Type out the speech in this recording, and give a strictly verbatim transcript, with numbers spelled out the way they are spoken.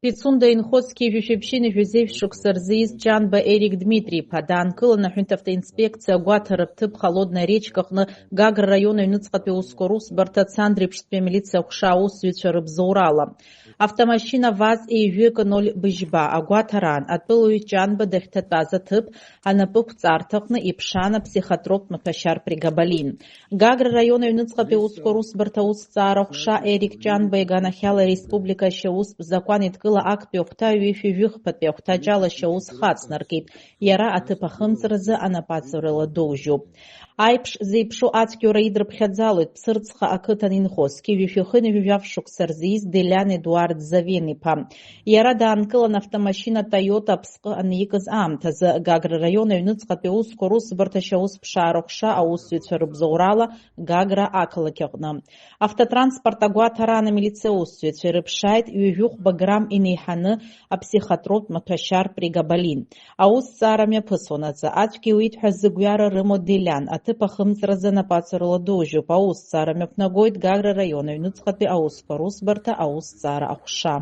Пицунда инхо зқьи жәшәи ԥшьынҩажәи жәеиза шықәса рзы ииз Ҷанба Ерик Дмитри-иԥа даанкылан, аҳәынҭавтоинспекциа агәаҭаратә ҭыԥ Холодная речка аҟны Гагра раион аҩныҵҟатәи аусқәа русбарҭа Цандрыԥштәи амилициа аҟәша аусзуҩцәа рыбзоурала. Автомашьына ВАЗ еҩык ноль быжьба агәаҭараан, атәылаҩ Ҷанба дахьҭатәаз аҭыԥ анапықәҵарҭаҟны иԥшаан аԥсихотроптә маҭәашьар прегабалин. Гагра раион аҩныҵҟатәи аусқәа русбарҭа аусҭҵаара аҟәша Ерик Ҷанба иганахьала ареспублика ашьаустә закәан еидкыла актәи ахәҭа ҩышәи жәыхԥатәи ахәҭаҷ ала ашьаус хацнаркит. Иара аҭыԥ ахымҵразы анапаҵаҩрала доужьуп. Аиԥш зеиԥшу ацәгьоура идырԥхьаӡалоит Ԥсырӡха ақыҭан инхо зқьи жәшәи хынҩажәи жәаф шықәса рзы ииз Делиан Едуард Завен-иԥа. Иара даанкылан автомашьына Toyota аԥсҟы аникыз аамҭазы, Гагра раион аҩныҵҟатәи аусқәа русбарҭа ашьаусԥшаара аҟәша аусзуҩцәа рыбзоурала Гагра ақалақь аҟны. Автотранспорт агәаҭараан амилициа аусзуҩцәа ирыԥшааит ҩажәихәба грамм инеиҳаны аԥсихотроптә маҭәашьар прегабалин. Аусҭҵаара мҩаԥысуанаҵы, ацәгьа иуит ҳәа зыгәҩара рымоу Делиан аҭыԥ ахымҵразы анапаҵаҩрала доужьуп. Аусҭҵаара мҩаԥнагоит Гагра раион аҩныҵҟатәи аусқәа русбарҭа аусҭҵаара аҟәша.